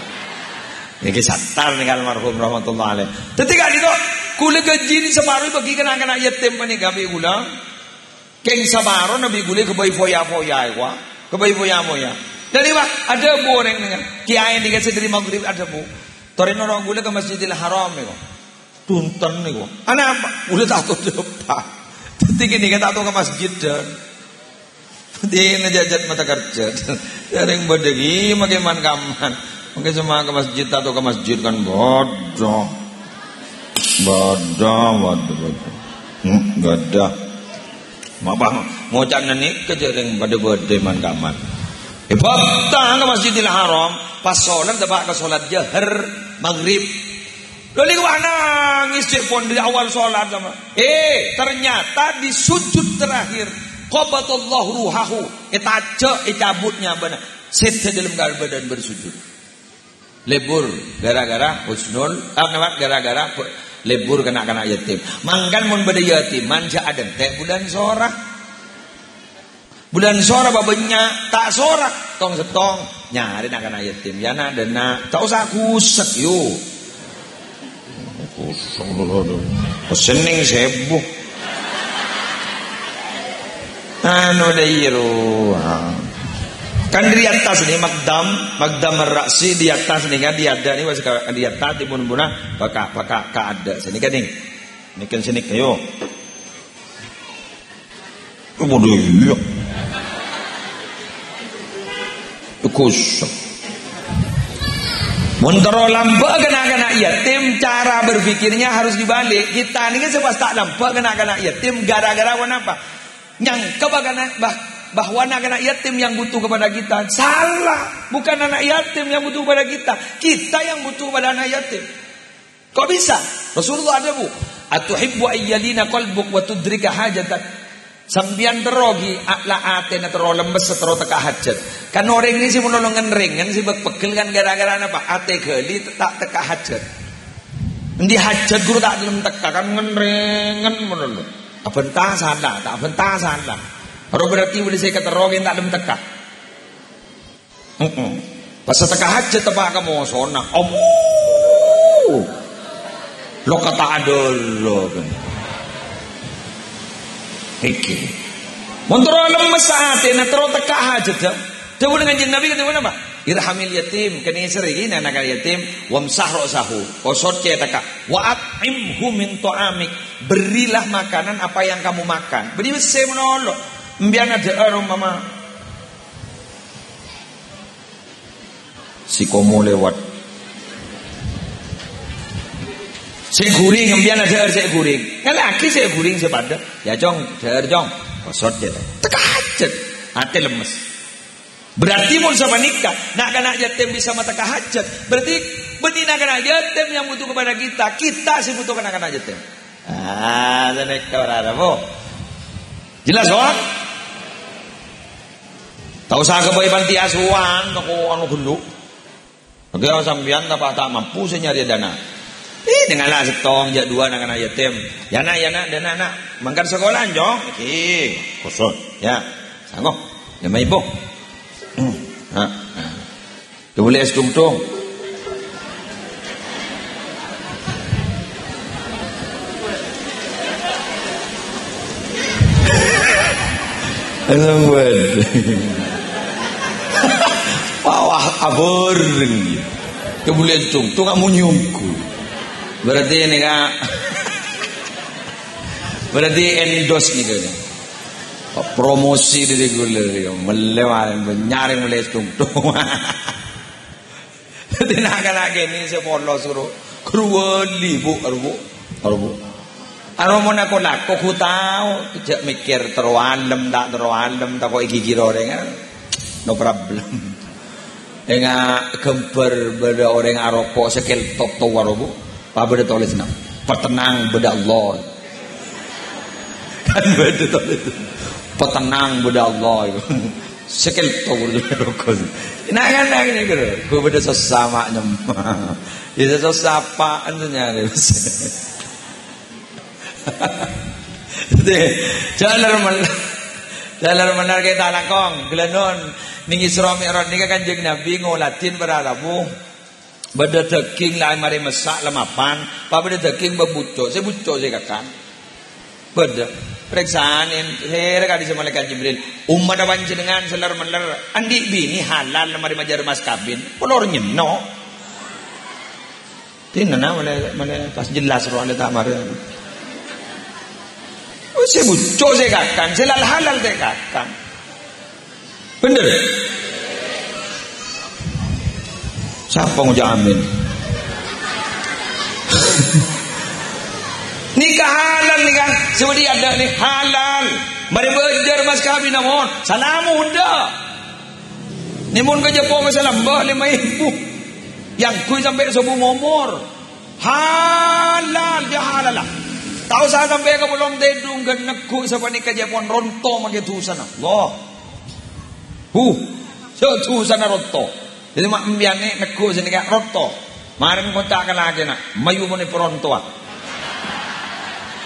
Nèka Kè Sattar nèka almarhum rahmatullah alaih. Dhâddhi ka'dinto, kaulâ ghâjina saparo èbâghi kana'-kana' yatim panèka bi' kaulâ. Kèng saparona bi' kaulâ èghâbây foya-foya kowa. Èghâbây foya-foya. Dhâddhi, Pak, adhâbu orèng nèka. Kèyaè nèka sè dhâri Maghrib adhâbu. Torè nolong kaulâ ka Masjidil Haram nèka. Dhunten nèko. Anapa? Kaulâ ta' tao dâpa'. Dhâddhi kènè' ta' tao ka masjid, dhân. Dhâddhi ngajhâjhât mata kerja. Sarèng bâdâ ghi' makè man-kamman. Makè semma ka masjid, ta' tao ka masjid kan bâdâ. Bâdâ, bâdâ, bâdâ. Hmm, bâdâ. Mapa ngoca' nèka jhârèng bâdâ-bâdâ man-kamman. Èbâktang ka Masjidil Haram, pas sholat dâpa' ka sholat jahar maghrib. Lha nèko nangès cè' pon dhâri awal sholat sama. Eh, ternyata di sujud terakhir, qabadallahu ruhahu, ètajâ', ècabut nyabâna. Sèdhâ dâlem kabâdâ'ân bersujud. Lebur gara-gara husnul, apa nama? Gara-gara pe-, lebur kana'-kana' yatim. Mangkana mon bâdâ yatiman jhâ' adhânte' bulân sora. Bulân sora bâbânnya', ta' sora, tong-settong. Nyarè na'-kana' yatim, ya na', dâ' na', ta' osa ghusek, yo. Ghusek, pesen neng sèbu. Anu dâ' iyâ ro. Kan di attas ni makdam, makdam ar-ra'si di attas ni kan di adâ' ni, pas ka, di attas di pun-puna, bâka', bâka' ka adâ' sini kan ni. Ni kan sini kayo. Padâ iyâ. Ghusek. Mon terro lambâ' kana'-kana' yatim, cara berpikirnya harus dibalik. Kita ni kan sè pas ta' lambâ' kana'-kana' yatim gara-gara apa? Nyangka bâ kana', bâ, bahwa anak-anak yatim yang butuh kepada kita. Salah, bukan anak yatim yang butuh kepada kita. Kita yang butuh pada anak yatim. Kok bisa? Rasulullah adhâbu, "Atuhibbu ayyalina qalbuk wa tudrika hajatak." Sampèyan terro ghi, a-, la atèna terro lemmes, terro tekka hajat. Kan orèng nè sè mon nolong ngenrengen, sè bek-pegel kan gara-gara napa? Atè ghâli te-, ta' tekka hajat. Endi hajat ghuru ta' gelem tekka, kan ngenrengen mon nolong. Abhânta sala, ta' abhânta sala. Ro berarti bâdâ sè katerro ghi ta' gelem tekka. Heeh. Pas tekka hajat teppa' ka mosona. Abu. Lo kata adolo. Iki. Mon terro lemmes atèna, terro tekka hajat, ya. Dhâbuna Kanjeng Nabi, kata napa? "Irhamil yatim." Kènèsèrè ghi anak yatim. "Wamsah ra'sahu." Osot cètakka. "Wa at'imhu min ta'amik." Berilah makanan apa yang kamu makan. Bânnè bessè menolong. Embiyân adhâ'âr, umpama. Si Komo lewat. Sè ghuring, embiyân adhâ'âr sè ghuring. Ngallèyaghi sè ghuring sè padâ. "Ya, Cong, dhâ'âr, Cong." Osot, ya. Tekka hajat. Atè lemmes. Berarti mon sapanèka, na'-kana' yatim bisa matekka hajat. Berarti bânnè na'-kana' yatim yang butuh kepada kita. Kita sè butuh ka na'-kana' yatim. Ah, sanèka ora, Bu. Jelas, Bu? Ta' osa aghâbây panti asuhan, tako' anu ghâllu. Oke, sampèyan ta' pa-, ta' mampu sè nyarè dana. Eh, nèngala sèttong, jâ' duwâ' na'-kana' yatim. Ya, Na', ya, Na', dana, Na'. Mangkat sakola, Cong. Iki, khusus. Ya, sanggup. Lèma èbu. Hmm. Ha, ha. Ghâbây es tungtung. Wah, abur. Ghâbây es tungtung, kamu nyungku. Berarti ini, Kak. Berarti endorse nih, Kak. Promosi dari ghulâ, ya. Mellè, wah, nyarè mellè es tungtung. Dâddhi na'-kana' kènè' sè polos, ghuru. Ghuru wali, Bu, ghuru, Bu. Ghuru, Bu. Anu, mon ako-lako, ghu tao. Jhâ' mèkkèr terro alem, ta' terro alem, tako' èghighir orèng, ah. No problem. Enga' ghâmbhâr bâdâ orèng aroko' sè keltop towa, ghuru, Bu. Pabâdâ tolèsanna, "Patenang, bâdâ Allah." Kan bâdâ to itu. "Patenang, bâdâ Allah." Sekel tol roko. Nah, kan, nah, ini, gitu. Gue bâdâ sesama nyem. Ya, sesama apaan tuh nyari? Jadi, jalan men-, jalan bener kita langkong, gelanon. Ning Isra Mi'raj nèka Kanjeng Nabi ngoladhin para rabu. Bâdâ dâging la marè messa' lemapan, pa bâdâ dâging bâbucco', sè bucco' sè kakan. Bâdâ. Parèksanè, sèrè kadhi sè Malaikat Jibril. Ommatta panjhennengngan sè ler-meller, andi' binè halal marè majâr mas kabin, polor nyenno'. Dinana malè, malè pas jelas roh alè ta' marè. Oh, sè bucco' sè kakan, sè lal-halal sè kakan. Bener? Sapa ngoca' amin? Nèka halal nèka. Sè bâdhi adâ' nè halal. Marè bâjâr mas kabin, mon. Salamu, unda. Nè mon ka Jepang, salamba lèma èbu. Yang kui sampè' sobu momor. Halal, ya halal lah. Tao sa sampè' ka polong tèdung, ghân neggu' sapanèka jâ' pon ronto makè dusana. Allah. Huh, sè dusana ronto. Jadi, ma' embiyânè neggu' sanèka ronto. Marèn ngoca' ka lakèna, "Mayu monè porontowa."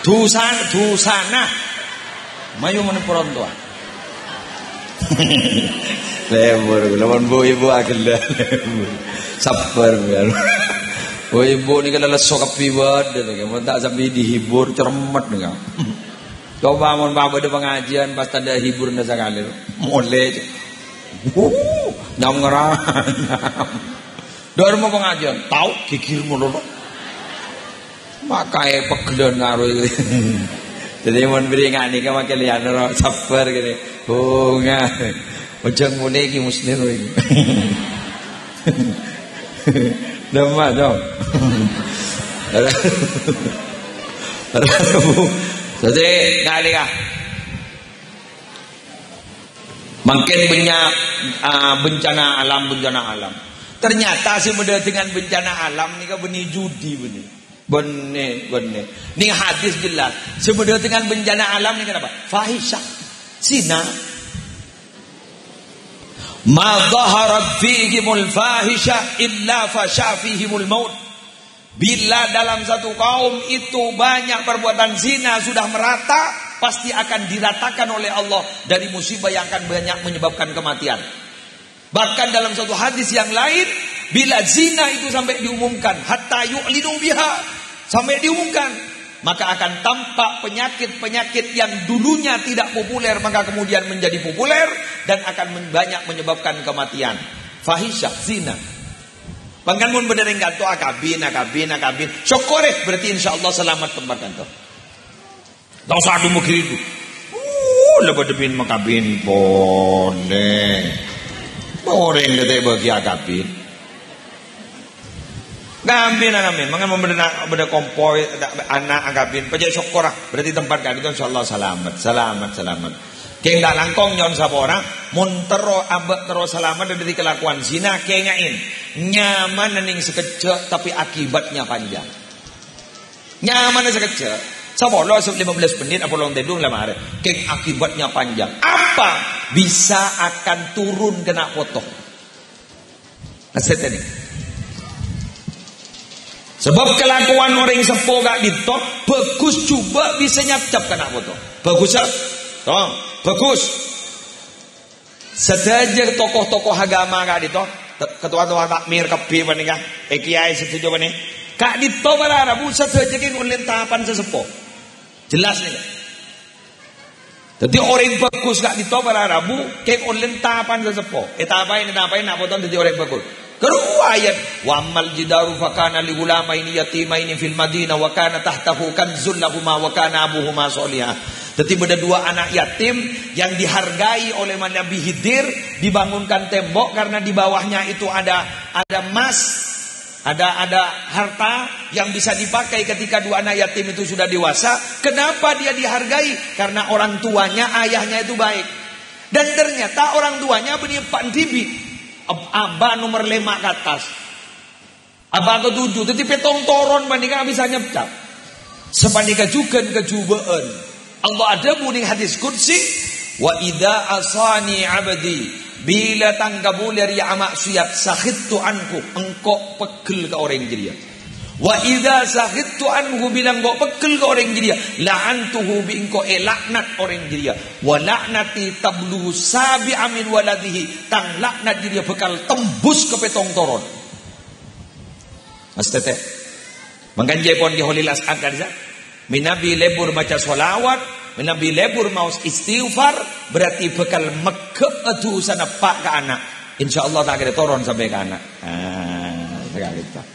Dusan-, dusana. "Mayu monè porontowa." Lèbur, lawan bu-ibu aghellâ'. Sabbhâr, ya. Bu-ibu nèka lesso kabbhi bâdâ nèka. Mon ta' sambi dihibur, cermet nèka. Coba mon pa bâdâ pangajiân pas tadâ' hiburanna sakalè, molè. Wuh, nyam ngeranyam. Dâ'remma pangajiân, tao ghighir malolo. Makaè peggellân karo. Jadi mon bâriyâ nganèka makè liyana ro, sabbhâr kènè. Bunga. Ojhân molè ki Muslim iki. Dâmma, dong. Jadi, nganèka. Mangkèn bânnya', ah, bencana alam, bencana alam. Ternyata sè madâtengngaghi bencana alam nèka bânnè judi, bânnè. Bânnè, bânnè. Nèng hadis jelas. Sè madâtengngaghi bencana alam nèka napa? Fahisyah. Zina. "Ma dhaharat fihimul fahisyah illa fasha fihimul maut." Bila dalam satu kaum itu banyak perbuatan zina sudah merata, pasti akan diratakan oleh Allah dari musibah yang akan banyak menyebabkan kematian. Bahkan dalam satu hadis yang lain, bila zina itu sampai diumumkan, "Hatta yu'linu biha," sampai diumumkan, maka akan tampak penyakit-penyakit yang dulunya tidak populer, maka kemudian menjadi populer dan akan men-, banyak menyebabkan kematian. Fahisyah, zina. Mangkana mon bâdâ rèng kanto akabin, akabin, akabin. Syokkorè, berarti insyaallah salamet tempat kanto. Ta' osa adu magridu. Uh, la bâdâ bin makabin polè. Orèng la ta' bâgi akabin. Ngabin, ngabin. Mangkana mon bâdâ na-, bâdâ kompoy, ana' akabin. Pajhât syokkorè. Berarti tempat kanto insyaallah salamet, salamet, salamet. Kèng ta' langkong nyo'on sapora, mon terro abâ' terro salamet dâri kalakowan zina, kènga'è. Nyamana nèng sakejjhâ', tapi akibatnya panjang. Nyamana sakejjhâ', sapolo, lima belas menit, apa long tèdung la marè. Kèng akibatnya panjang. Apa? Bisa akan turun kèna' poto. Maksudnya nih. Sabâb kalakowan orèng seppo ka'dinto bhâghus, jhubâ' bisa nyapcap kèna' poto. Bhâghus, ya? Toh, bhâghus. Sadhâjâ tokoh-tokoh agama ka'dinto, te-, ketua-ketua takmir kabbhi panèka, eh, kiai sadhâjâ panè. Ka'dinto para rabu sadhâjâ kèng ollè tapan sè seppo. Jelas nèka. Dhâddhi orèng bhâghus ka'dinto para rabu kèng ollè tapan sè seppo. Ètapaè, ètapaè, na' poto dhâddhi orèng bhâghus. Karowa ayat, "Wa ammal jidaru fakana li ghulamaini yatimaini fil madinah wa kana tahtahu kanzul lahuma wa kana abuhuma sholiha." Dhâddhi bâdâ dua anak yatim yang dihargai oleh Nabi Khidir, dibangunkan tembok karena di bawahnya itu ada, ada emas, ada, ada harta yang bisa dipakai ketika dua anak yatim itu sudah dewasa. Kenapa dia dihargai? Karena orang tuanya, ayahnya itu baik. Dan ternyata orang tuanya bânnè eppa' dhibi'. Ab-, abah nomor lèma' ka attas. Abah ketujuh. Dhâddhi pèttong toron panèka bisa nyapcap. Sapanèka jhughân kajhubâ'ân. Allah adhâbu nèng hadis qudsi, "Wa idza asani abdi," bilâ tang kabulâ rèya amaksiyat, "sakhittu anhu," engko' peggel ka orèng jârèya. "Wa idza sakhittu anhu," bilâ engko' peggel ka orèng jârèya, "la'antuhu," bi' engko' èlaknat orèng jârèya. "Wa la'nati tablughu sabi'a min waladihi," tang laknat jârèya bhâkal tembus ka pèttong toron. Mas Tete. Mangkana jâ' pon Ki Kholil As'ad ka'dissa'. Mènabi lebur maca sholawat, mènabi lebur maos istighfar, berarti bhâkal megghâ'â dhusana eppa' ka ana'. Insyaallah ta' kèra toron sampè' ka ana'. Ah, sakali ta.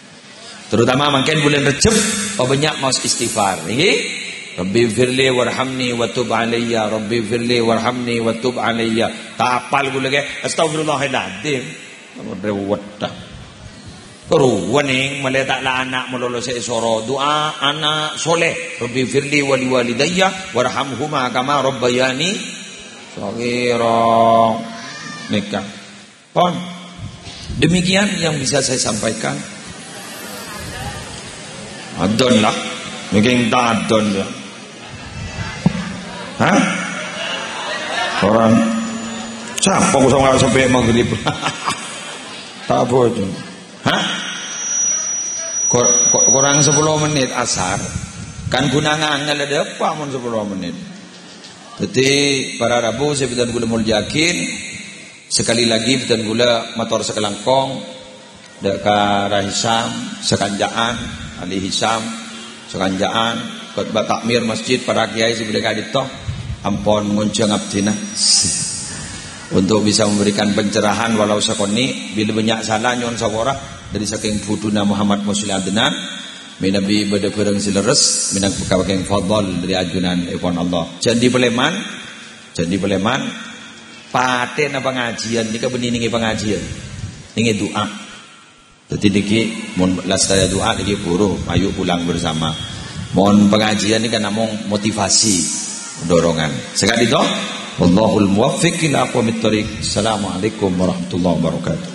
Terutama mangkèn bulân Rejjeb, pabânnya' maos istighfar. Ngghi? "Rabbighfirli warhamni wa tub alayya, Rabbighfirli warhamni wa tub alayya." Ta' apal ghulâ kè, "Astagfirullahaladzim." Rèwèt, ta. Karowa nèng, malè ta' la ana' malolo sè èsoro. Du'a ana' soleh. "Rabbighfirli wa liwalidayya warhamhuma kama rabbayani shaghira." Nèka. Pon. Demikian yang bisa saya sampaikan. Adon lah. Mungkin tak adon ya. Hah? Orang. Sapa kok sampai, sampai maghrib? Tak apa itu. Hah? Kor-, kor-, kurang sepuluh menit asar. Kan guna ngangel ada apa mon sepuluh menit. Jadi para rabu saya bhâdhân kaulâ molja'aghi. Sekali lagi bhâdhân kaulâ mator sakalangkong. Dâ' ka Ra Hisam, sakanca'an, Ali Hisam, sakanca'an, khotbah takmir masjid, para kiai sè bâdâ ka'dinto, ampon ngonjhâng abdhina. Untuk bisa memberikan pencerahan walau sakonè', bilâ bânnya' sala nyo'on sapora dâri sakèng budhuna Muhammad Musleh Adnan, mènabi bâdâ bhârâng sè lerres, mènangka sakèng fadl dâri ajunanèpon Allah. Jhâ' dipalèman, jhâ' dipalèman, pathèna pangajiân nèka bânnè nèngè pangajiân, nèngè du'a. Dhâddhi nèkè mon la sadhâjâ du'a nèkè buru, ayo pulang bersama. Mon pangajiân nèka namong motivasi, dorongan. Saka'dinto, Wallahul muwaffiq ila aqwamit thariq. Assalamualaikum warahmatullahi wabarakatuh.